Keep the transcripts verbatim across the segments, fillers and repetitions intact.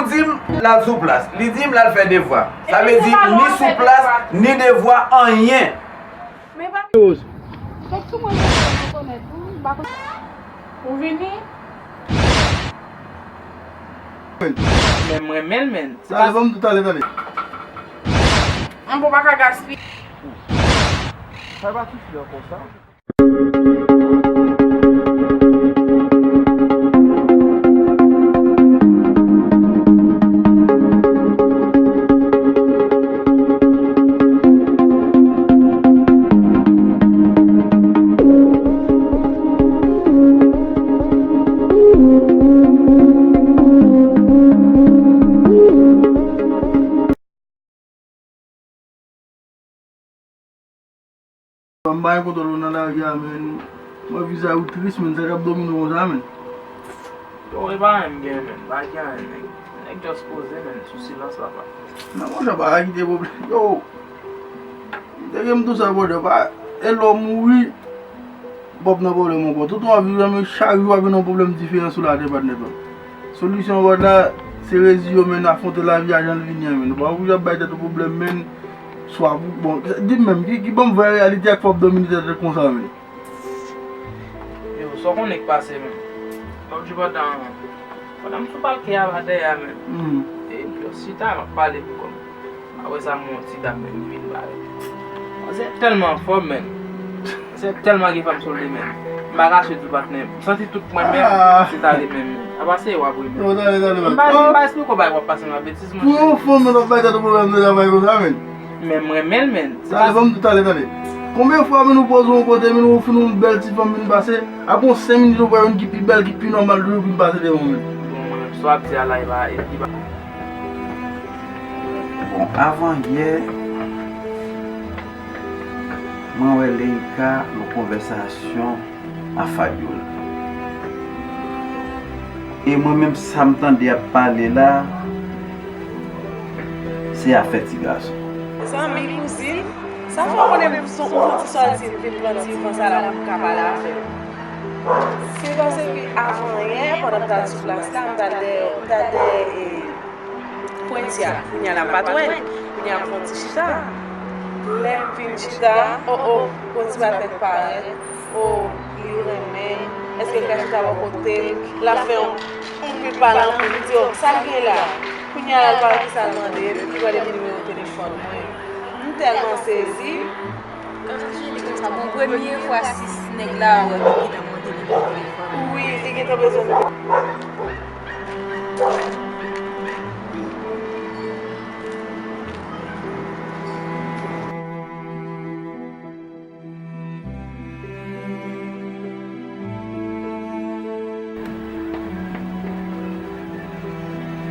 Di m l al sou plas. Li di m l al fè devwa. Sa vle di ni sou plas, ni devwa, anyen. Men pa. Fèk sou mwen, mwen konèt tou, m pa konn. Ou vini? Men mwen renmen l, men. Talè, ban m tou, talè, talè. An bon, pa ka gaspiye. Sa pa sifizan konsa. M pa gen kontwòl nan lari a, men. Mwen vizaj ou tris, men. Sa k ap domine w konsa, men? Yo, e pa anyen m gen, men. Pa gen anyen, nèg. Nèg just poze, men, sou silans, papa. Non, monchè, pa kite pwoblèm. Yo, depi m tou sa, brother, pa, e lè w mouri, w p ap nan pwoblèm ankò. Tout w ap viv la, men chak jou w ap jwenn yon pwoblèm diferan sou latè, patnè pa m. Solisyon w la, se reziye w, men, afwonte lavi a jan l vini an, men. Ou pa oblije ap bay tèt ou pwoblèm, men. Swa pou, bon, di m menm, ki, ki ban m vrè reyalite a k fè w ap domine tèt ou konsa, men. Yo, sa w konnen k pase, men. Lòt jou pandan, pandan m sou palke a, pa dèyè a, men. Epi, chita, m ap pale pou kò m. Apre sa, m wè yon ti dam, men, m vin bare. Manzè tèlman anfòm, men. Manzè tèlman gen fanm sou li, men. M pa kache di w, patnè. M santi tout mwen, men, se ta li menm. Apa se w ap ri, men. M pa, m pa esplike w bagay w ap pase nan betiz, monchè. Pou yon fanm, men, w ap bay tèt ou pwoblèm de travay konsa, men. Men m renmen l, men. Talè, ban m tou, talè, talè. Konbyen fwa, men, ou poze yon kote, men, ou fin yon bèl ti fanm vin pase, apre yon senk minit, ou pran youn ki pi bèl, ki pi nòmal toujou vin pase devan w, men. Bon, mwen, sa w ap di a la, e pa, e pa. Bon, avan yè, mwen wè Leïka nan konvèsasyon ak Fabiola. E mwen menm, sa m tande y ap pale la, se afè ti gason. Zanmi, kouzin, sa fè w konnen m son, m son ti sòti m vin pran ti van sa la pou m ka pale avè w. Se paske avan yè, pandan m t al sou plas la, m t al dèyè, m t al dèyè, e, Pwenti a, kounye a la m pa t wè l. Kounye a m fè yon ti chita. Lè m fin chita, o, o, yon ti bagay fèk parèt. O, li renmen m. Èske l ka chita bò kote l? L ap fè yon, yon pil pale anpil. M di, o, sa l gen la? Kounye a la, l pa wè kisa l mande, epi li vòlè m nimewo telefòn mwen. M tèlman sezi. Kanjè li konsa, bon, premye fwa sis nèg la wè m ki nan mande li pou telefòn. Wi, li gentan bezwen.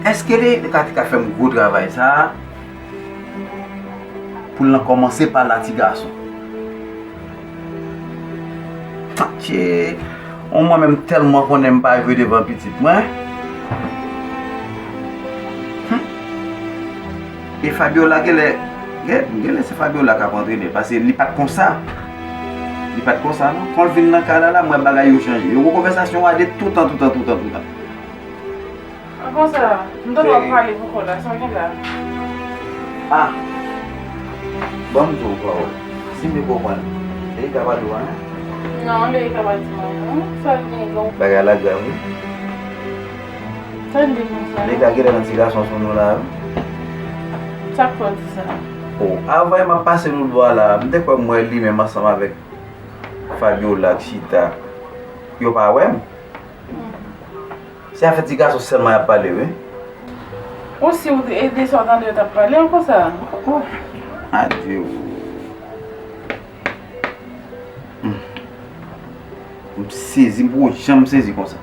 Èske li ka, te ka fè m gwo travay sa a? Pou l nan kòmanse pale a ti gason. Tchè, on mwen menm tèlman konnen m pa jwe devan pitit mwen. Hum. E Fabiola genlè, gen, genlè se Fabiola k ap antrene l, paske li pa t konsa. Li pa t konsa non. Kon l vin nan kay la la, m wè bagay yo chanje. Yo wè konvèsasyon a de toutan, toutan, toutan, toutan. An konsa, m tande w ap pale pou kò la, sa w gen la? Ah! Ban m di w pawòl. Si m te konprann, Leïka pa di w anyen? Non, Leïka pa di m anyen non. Sa l gen, bon. Bagay la grav, wi. Sa l gen konsa? Leïka genlè nan ti gason sou nou la, wi. Sa k fè w di sa? Oh, avan m ap pase nou bò a la, m te kwè m wè li menm ansanm avèk Fabiola k chita. Yo pa wè m. Se afè ti gason sèlman y ap pale, wi. Ou si w te ede sa w tande yo t ap pale an konsa? Oh, adye. Hmm. M sezi, m poko janm sezi konsa.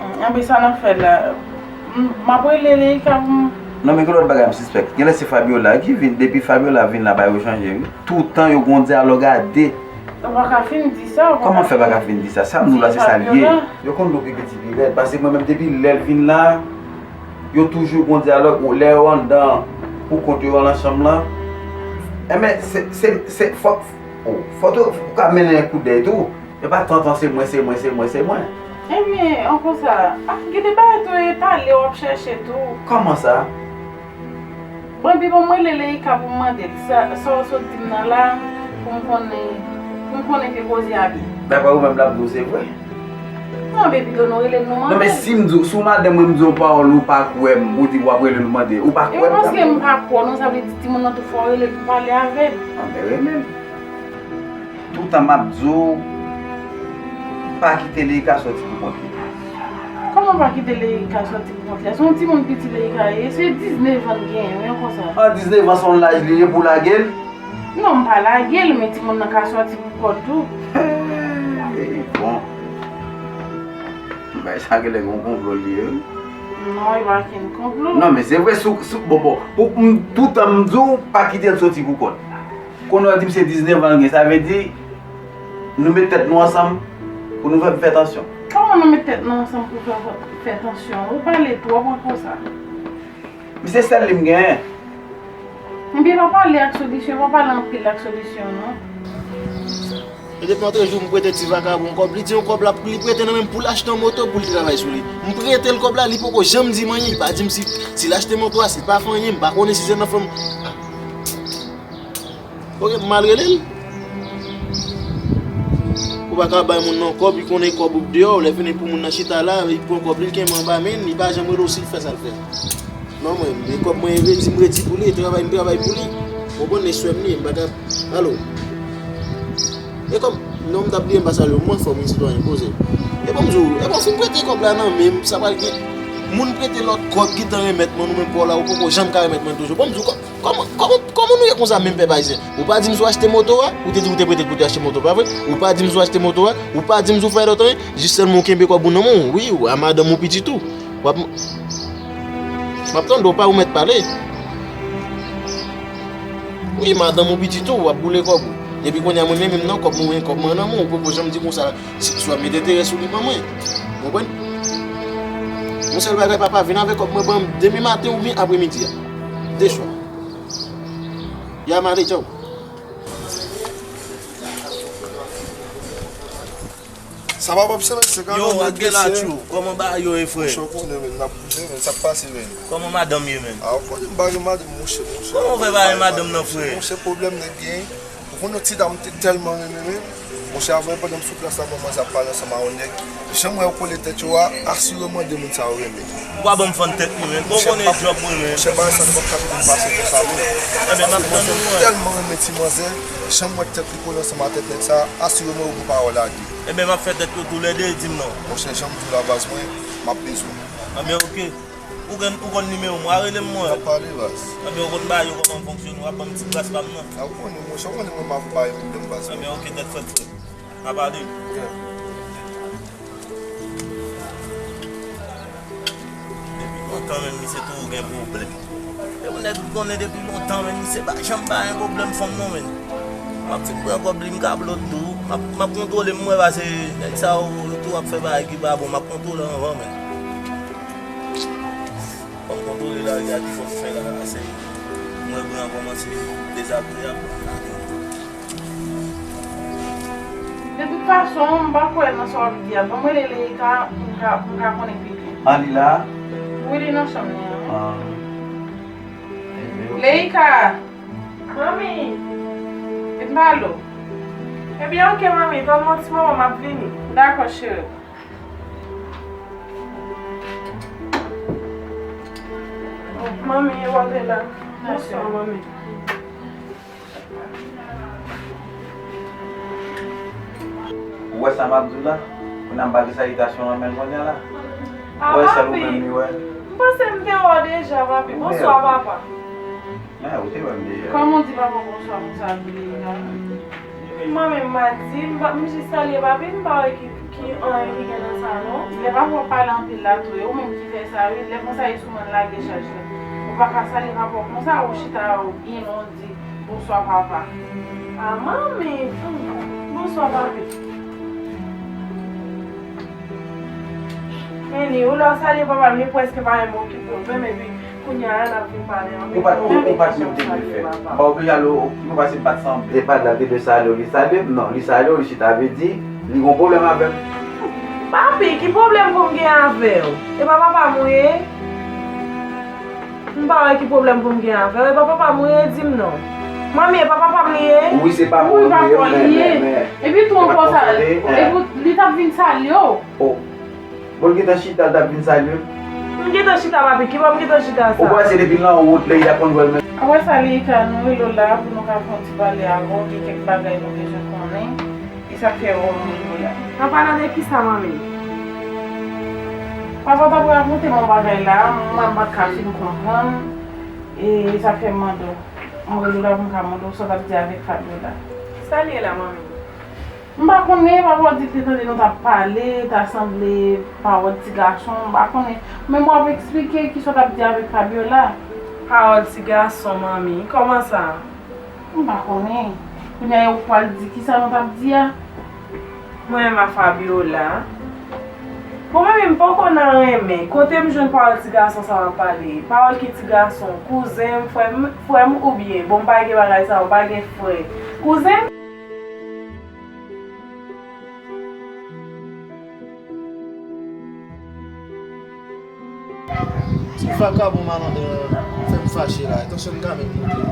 Hmm, anben sa n ap fè la. M, m ap rele Leïka pou m. Non, men gen lòt bagay m sispèk. Genlè se Fabiola ki vin. Depi Fabiola vin la, bagay yo chanje, wi. Toutan yo gon dyalòg a de. Ou pa ka fin di sa, ou pa ka. Kòman fè pa ka fin di sa? Sa m di w la, se sa l ye. Yo konn nou pi piti pi rèd, paske mwen menm depi lè l vin la, yo toujou gon dyalòg, ou lè yo anndan pou kont yo nan chanm lan. Enben, se, se, se, fò, oh, fò tou, ou ka mennen yon kout dèy tou. E pa tantan se mwen, se mwen, se mwen, se mwen. Ebyen, an konsa, ah, gen de bagay tou, e pale w ap chèche tou. Kòman sa? Bon, epi bon, mwen rele Leika pou m mande l sa, sa w sot di m nan la, pou m konnen, pou m konnen ke koze a byen. Daprè ou menm, l ap di w se vre? Non, men pito nou rele l, nou mande l. Non, men si m di w, si w madanm mwen, m di w yon pawòl, ou pa kwè m, ou di w ap rele l, ou mande, ou pa kwè m? E paske m pa kwè w, non, sa vle di timoun nan tou fò rele l pou pale avè l. An, men rele l. Toutan m ap di w, pa kite Leika sòti pou kont li. Kòman pa kite Leika sòti pou kont li? Se yon timoun piti Leika ye, se diznèf an l genyen, wi, an konsa. An, diznèf an se yon laj li ye pou w lage l? Non, m pa lage l, men timoun nan ka sòti pou kò l tou. Hey, bon. Bagay sa genlè gen yon konplo li ye, wi. Non, e pa ken konplo. Non, men se vre, sou, sou, bon, bon, pou, m, toutan m di w, pa kite l soti pou kò l. Kounye a w di m se diznèf an l gen, sa vle di, nou met tèt nou ansanm pou nou fè, fè tansyon. Kòman nou met tèt nou ansanm pou fè, fè tansyon? Ou pale twòp an konsa. Men se sèl li m genyen. Ebyen, pa pale ak Solisyon, pa pale anpil ak Solisyon, non. E depi antre jou m prete ti vakabon kòb, li di yon kòb la, li prete nan men m pou l achte yon moto pou li travay sou li. M prete l kòb la, li poko janm di m anyen, li pa di m si, si l achte moto a, si l pa fè anyen, m pa konnen si se nan fanm. Oke, m al rele l. Ou pa ka bay moun nan kòb, li konnen kòb ou deyò, lè fini pou moun nan chita la, li pran kòb li, li kenbe anba men l, li pa janm rele w si l fè sa l fè. Non, mwen, e kòb mwen, e redi, m redi pou li, e travay, m travay pou li. Ou konprann, e sè m li ye, m pa ka, alo. E kòm, non, m t ap bliye, m pa salye w, mwen fò moun sitwayen, poze. E bon, m di w, e bon, fin prete kòb la nan men m, sa pral gen. Moun prete lòt kòb, gentan remèt mwen, nou menm pa w la, ou poko janm ka remèt mwen toujou. Bon, m di w, kò-, kòman, kòman, kòman nou ye konsa menm pèp ayisyen? Ou pa di m si w achte moto a, ou te di w te prete l pou te achte moto, pa vre? Ou pa di m si w achte moto a, ou pa di m si w fè lòt anyen, jis sèlman ou kenbe kòb ou nan men w, wi, a madanm ou pitit ou. W ap, m ap tande w pa ou mèt pale. Wi, madanm ou pitit ou, w ap boule kòb ou. Epi kounye a mwen menm, m nan kòb mwen, kòb mwen nan men w, ou poko janm di konsa, si, si w ap met enterè sou li ban mwen. Ou konprann? Yon sèl bagay, papa, vin avèk kòb mwen ban m demen maten oubyen apremidi a. De chwa. Ya m ale, tchaw. Sa va, pap, se, se ka. Yo, w ap gen la, tchou. Kòman bagay yo ye, frè? Monchè, w konnen, men, n ap bouje, men, sa k pase, men? Kòman madanm ye, men? A, w konnen m pa gen madanm, monchè, monchè. Kòman w fè pa gen madanm nan, frè? Monchè, pwoblèm nèg gen. Ou konnen yon ti dam te tèlman renmen, men. Monchè, avè pandan m sou plas la, manman sa ap pale ansanm a yon nèg. Jan m wè yo kole tèt yo a, asireman de moun sa yo renmen. Ou pa ban m fann tèt mwen, men. Bon, konnen djòb mwen, men. Monchè, bagay sa nou p ap ka kite l pase konsa, non. Ebyen, m ap tann ou, mwen. Tèlman renmen ti manzè, jan m wè tèt li kole ansanm a tèt nèg sa, asireman yo gen pawòl a di. Ebyen, m ap fè tèt yo toulède, di m non. Monchè, jan m di w la, baz mwen, m ap bezwen w. Ebyen, oke. Ou gen, ou konn nimewo m, w a rele m, mwen. N ap pale, baz. Ebyen, ou konn bagay yo kòman fonksyone, w ap ban m ti gras pa m nan. A, ou konnen, monchè, ou konnen mwen m ap bay pwoblèm, baz mwen. Ebyen, oke, tèt frèt, frè. N a pale. Yeah. Depi lontan menm, misye toujou gen pwoblèm. E yon nèg m konnen depi lontan menm, misye pa janm pa gen pwoblèm fanm non, menn. M ap fin pran kòb li, m ka blow tou. M ap, m ap kontwole m, mwen, pase nèg sa yo, yo tou ap fè bagay ki pa bon. M ap kontwole anvan, menn. Fò m kontwole lari a ki fò m fè la, pase m wè blan kòmanse dezagreyab. De tout fason, m pa kwè nan sa w ap di a. Ban mwen rele Leika pou m ka, pou m ka konnen pi byen. An, li la? Wi, li nan chanm li an. An. Leika! Manmi! Vin pale w. Ebyen, oke, manmi, ban m yon ti moman, m ap vini. Dakò, cheri. Manmi, e w ale la. Bonswa, manmi. Ou wè sa m ap di w la? Kounye a m pa gen salitasyon nan men l kounye a la. Ou wè sèl ou menm li wè. M panse m te wè w deja, papi. Bonswa, papa. Men, ou te wè m deja. Kòman w di papa w bonswa konsa, Leika? Mwen menm, m a di, m pa, m jis salye papi, m pa wè ki, ki anyen ki gen nan sa, non. Lè papa w pale anpil la tou, e ou menm ki fè sa, wi. Lè konsa, e sou mwen l lage chaj la. Ou pa ka salye papa w konsa, ou chita, ou byen lwen, ou di, bonswa, papa. A, manmi! Bonswa, papi. Anyway, ou lè w salye papa, li prèske pa menm okipe w menm, epi kounye a la n ap vin pale anpil. Ou pa t, ou, ou pa t menm te dwe fè. M pa oblije al o, o, nou pase m pa t sanble. E pa t la te dwe salye w, li salye m? Non, li salye w, li chita, vle di, li gon pwoblèm avè m. Papi, ki pwoblèm pou m gen avè w? E pa papa m ou ye? M pa wè ki pwoblèm pou m gen avè w. E pa papa m ou ye? Di m non. Manmi, e pa papa m li ye? Wi, se papa w li ye, men, men, men. Epi tou ankò sa, epi li t ap vin salye w. Oh. Bon, l gentan chita, l t ap vin salye w. M gentan chita, papi, ki bò m gentan chita sa? Ou panse depi l nan wout la, y ap konn wè l menm? Apre sa, Leyika, nou rele w la pou nou ka fè yon ti pale avè w, gen kèk bagay nou bezwen konnen. E sa k fè w rele w la? An palan de kisa, manmi? Papa w t ap rakonte m yon bagay la, mwen m pa t ka fin konprann. E sa k fè m mande w. Mwen rele w la pou m ka mande w sa w t ap di avèk Fabiola. Sa l ye la, manmi? M pa konnen, papa w di l te tande nou t ap pale, ta sanble pawòl ti gason, m pa konnen. Men mwen ap eksplike kisa w t ap di avèk Fabiola. Pawòl ti gason, manmi? Kòman sa? M pa konnen. Kounye a ou pral di kisa nou t ap di a. Mwen menm a Fabiola. Bon, mwen menm poko nan renmen. Kote m jwenn pawòl ti gason sa w ap pale? Pawòl ki ti gason? Kouzen m, frè m, frè m oubyen? Bon, m pa gen bagay sa yo, m pa gen frè. Kouzen m? Ti vakabon malandren an fè m fache la. Atansyon m ka met moute.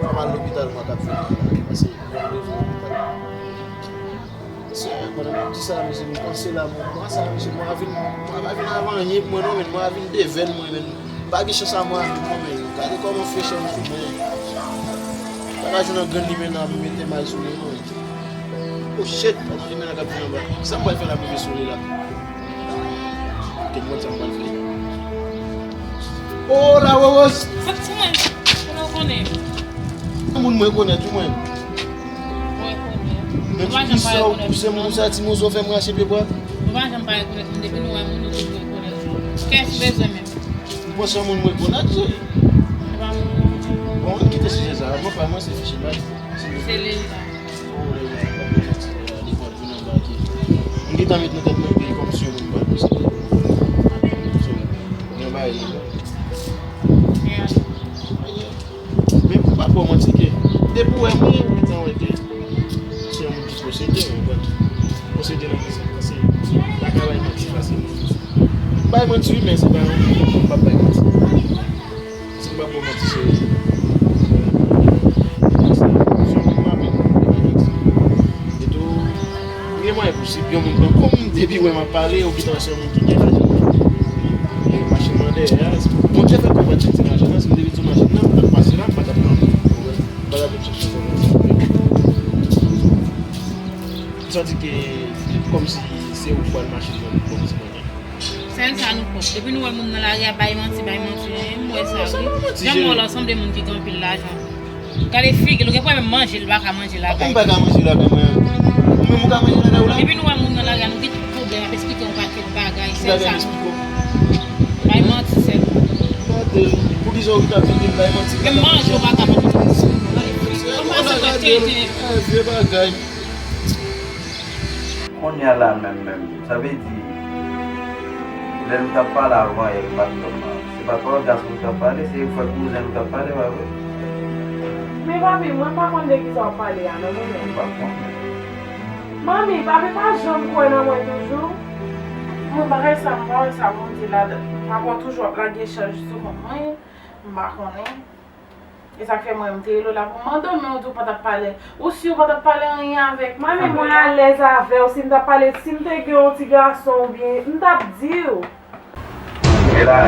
Fò m al lopital mwen k ap vini la. Pase yon devwa lopital. Seyè, pandan m ap di sa, mesye, m panse la, mwen, mwen sa, mesye, mwen a vin, mwen pa vin avan anyen pou mwen non, men mwen a vin devèn mwen, men m pa gen chans a mwen avèk mwen, men gade kòman frechè m sou mwen. Pa ka jwenn yon grenn limena pou mete mal sou li non. Oh shit, pa gen limena k ap vin anba. Sa m pral fè la pou mete sou li la? Kèt mwen sa m pral fè. Oh la Rose! Sa ti mwen, konnen w konnen. Moun mwen konnen tou mwen. Mwen konnen. Men kisa w pouse m konsa, ti mozo fè m rache pye bwa? Nou pa janm pa rekonèt moun, depi nou wè moun nou toujou rekonèt. Kiyès ou bezwen menm? Ou panse yon moun mwen rekonèt, cheri? Se pa moun. Bon, ann kite sijè sa. Mwen pa mwen se fichil la. Se li la. Oh, lè yon moun pa bezwen ti, eh, li pral vin anba ki. M gentan met nan tèt mwen peyi kòm si yon moun pa posede. So, gen bagay li. Men m pa ba w manti ke depi w wè mwen, ou gentan wè ke se yon moun ki posede, ou konprann? Posede nan ki sans? Pase m pa ka bay manti fasilman. M bay manti wi, men se pa yon moun m ap bay manti. Si m pa ba w manti, cheri. Se yon moun m ap viv, e pa manti. E tou, ou gen mwayen posib, yon moun pran kòm depi wè m ap pale, ou gentan wè se yon moun ki gen lajan. E machin nan dèyè a, Bondye fè konprann se ti machin nan, si m te vin sou machin nan, m t ap pase la, m pa t ap pran. M pa t ap vin chèche sa. M santi ke kòmsi se ou k pran machin nan, kòmsi mwen. Sèl sa nou pwòp. Depi nou wè moun nan lari a bay manti, bay manti, wi, m wè sa, wi. Jan m wè w la, w sanble moun ki gen anpil lajan. Gade figi l, ou gen pwoblèm manje, l pa ka manje lakay. Ou pa ka manje lakay mwen. Ou menm ou ka manje lakay ou la? Depi nou wè moun nan lari a, nou gen tout pwoblèm, ap eksplike yon pakèt bagay, sèl sa nou pwòp. Bay manti sèlman. Gade, poukisa ou t ap vin bay manti? Menm manje ou pa ka manje. Gade figi l, ou pa ka manje. Eh, vye bagay. Kounye a la menm, menm, sa vle di, lè nou t ap pale avan yè, m pa t konn, se pa pawòl gason nou t ap pale, se frè kouzen nou t ap pale, pa vre? Men papi, mwen pa konn de kisa w ap pale a, non, mwen menm. M pa konn. Manmi, papi pa janm kwè nan mwen toujou. Mwen bagay sa, m pa wè sa Bondye ladan. Papa w toujou ap lage chaj sou kont mwen, m pa konnen. E sa k fè mwen, m te rele w la pou m mande w, men ou di w pa t ap pale. Ou si w pa t ap pale anyen avèk mwen? Manmi, mwen alèz avè w. Si m t ap pale, si m te gen yon ti gason oubyen, m t ap di w. E la,